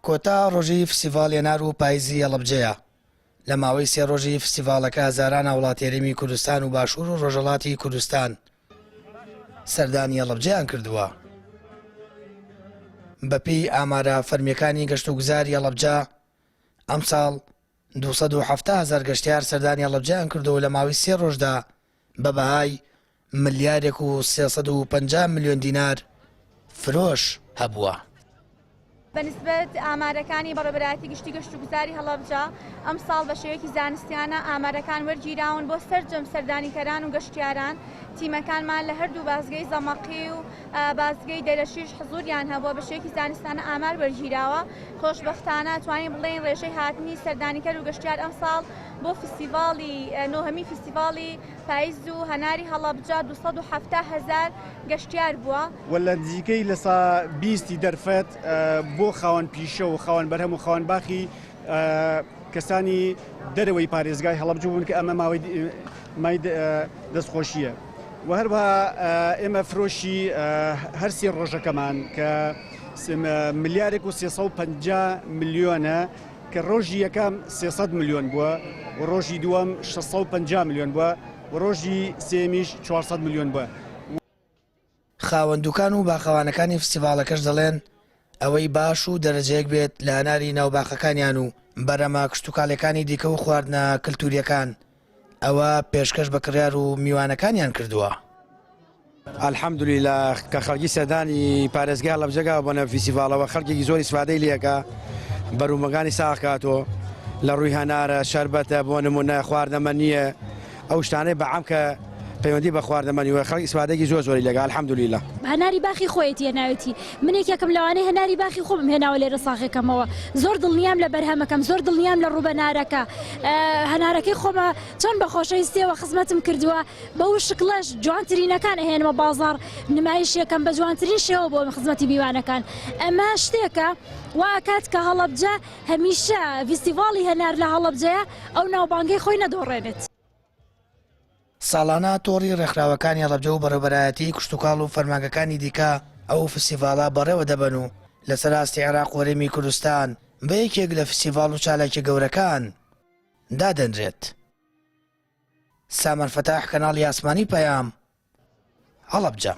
کۆتا ڕۆژی فستیڤاڵی هەنار و پایزی هەڵەبجەیە، لە ماوەی سێ ڕۆژی فستیڤاڵەکە هەزاران هاوڵاتی هەرێمی کوردستان و باشوور و ڕۆژهەڵاتی کوردستان سەردانی هەڵەبجەیان کردووە. بەپێی ئامارە فەرمییەکانی گەشتوگوزاری هەڵەبجە، ئەمساڵ 270 هەزار گەشتیار سەردانی هەڵەبجەیان کردووە و لە ماوەی سێ ڕۆژدا بە بەهای ملیارێک و 350 ملیۆن دینار فرۆش هەبووە. بە نیسبەت ئامارەکانی بەڕێوەبەرایەتی گشتی گەشتوگوزاری هەڵەبجە، ئەمساڵ بە شێوەیەکی زانستیانە ئامارەکان وەرگیراون بۆ سەرجەم سەردانیکەران و گەشتیاران، تیمەکانمان لە هەردوو بازگەی زەمەقی و بازگەی دەرەشیش حزوریان هەبووە، بە شێوەیەکی زانستانە ئامار وەرگیراوە، خۆشبەختانە توانین بڵێین ڕێژەی هاتنی سەردانیکەر و گەشتیار ئەمساڵ بۆ فیستیڤاڵی نۆهەمین فیستیڤاڵی پایز و هەناری هەڵەبجە 270 هەزار گەشتیار بووە. و لە نزیکەی لە سا بیستی دەرفەت بۆ خاوەن پیشە و خاوەن بەرهەم و خاوەن باخی کەسانی دەرەوەی پارێزگای هەڵەبجە بوون کە ئەمە ماوەی مای دەستخۆشییە و هەروەها ئێمە فرۆشی هەر سێ ڕۆژەکەمان کە ملیارێک و 350 ملیۆنە کە ڕۆژی یەکەم 300 ملیۆن بووە و ڕۆژی دووەم 650 ملیۆن بووە و ڕۆژی سێمیش 400 ملیۆن بووە. خاوەن دوکان و باخەوانەکانی فستیڤاڵەکەش دەڵێن، ئەوەی باش و دەرەجەیەک بێت لە هەناری ناو باخەکانیان و بەرهەمە کشتوکاڵیەکانی دیکە و خواردنە کلتوریەکان، ئەوە پێشکەش بە کڕیار و میوانەکانیان کردووە. الحمدللە کە خەڵکی سەردانی پارێزگای هەڵەبجەگا بۆنە فیستیڤاڵەوە خەڵکێکی زۆر ئیسفادەی لێکا بەرومەکانی ساغ کاتۆ لە ڕووی هەنارە شەربەتە بۆ نمونە خواردەمەنیە ئەو شتانەی بە عام کە پەیوەندی بە خواردەمەنی وە خەڵک ئیسفادەیەکی زۆر زۆری لێکا الحمدللە. هەناری باخی خۆیەتی هێناوێتی من یەکێکم لەوانەی هەناری باخی خۆمم هێناوە لێرە ساغەکەمەوە زۆر دڵنیام لە بەرهەمەکەم زۆر دڵنیام لە ڕووبەنارەکە هەنارەکەی خۆمە چۆن بە خۆشەویستیەوە خزمەتم کردووە بەو شکڵەش جوانترینەکان ئەهێنمە بازاڕ نمایشیەکەم بە جوانترین شێوە بۆ خزمەتی میوانەکان ئەمە شتێکە وا ئەکات کە هەڵەبجە هەمیشە ڤیستیڤاڵی هەنار لە هەڵەبجەیە ئەو ناوبانگەی خۆی نەدۆڕێنێت. ساڵانە تۆڕی ڕێکخراوەکانی هەڵەبجە و بەڕێوەبەرایەتیی کشتوکاڵ و فەرمانگەکانی دیکە ئەو فستیڤاڵە بەڕێوە دەبەن و لەسەر ئاستی عێراق و هەرێمی کوردستان بە یەکێک لە فستیڤاڵ و چالاکیە گەورەکان دادەنرێت. سامان فەتاح، کەناڵی ئاسمانی پەیام، هەڵەبجە.